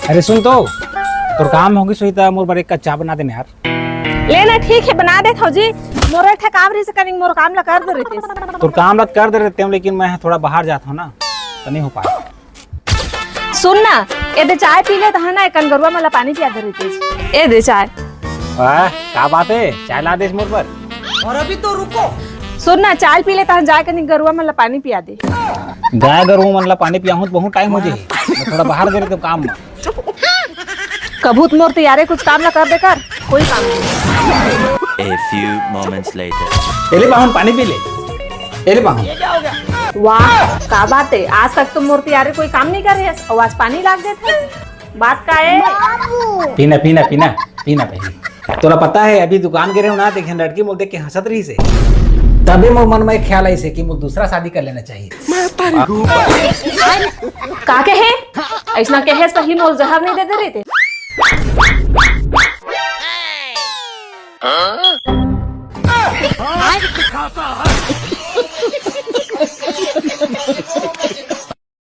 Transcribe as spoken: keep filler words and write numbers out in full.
अरे सुन तो, तोर काम होगे सोई त मोर बर एक कप चाय बना दे ना यार। ले ना, ठीक हे, बना देत हव जी। मोर एक ठा काम रहिस, कनिक मोर काम ला कर दे रहितेस। तोर काम ला कर दे रहितेंव, लेकिन मैं थोड़ा बाहर जात हंव ना, त नइ हो पाय। सुन ना, ए दे चाय पी ले, तहां ना एकन गरुवा मन ला पानी पिया दे रहितेस। ए दे चाय। वाह, का बात हे, चाय ला देस मोर बर। और अभी तो रुको। सुन ना, चाय पी ले, तहां जाय कनिक गरुवा मन ला पानी पिया दे। गाय गरुवा मन ला पानी पियाहूं त बहुत टाइम हो जाही। मैं थोड़ा बाहर गे रहितेंव काम म। कभू त मोर तियारे कुछ काम ला कर दे कर, कोई काम नहीं। A few moments later. ए ले पाहुन, पानी पी ले। ए ले पाहुन। वाह, का बात हे, आज तक तो मोर तियारे कोई काम नहीं करे हस, अउ आज पानी लाग देत हस। बात का हे? पीना, पीना, पीना, पीना पहले। तोला पता हे, अभी दुकान गे रहेंव ना, त एक झन लड़की मोला देख के हंसत रहिस हे। तभे मोर मन म एक ख्याल आइस हे कि मोला दूसरा शादी कर लेना चाहिए। का कहे? अइसना कहेस त ही मोला जहर नइ दे दे रहिते।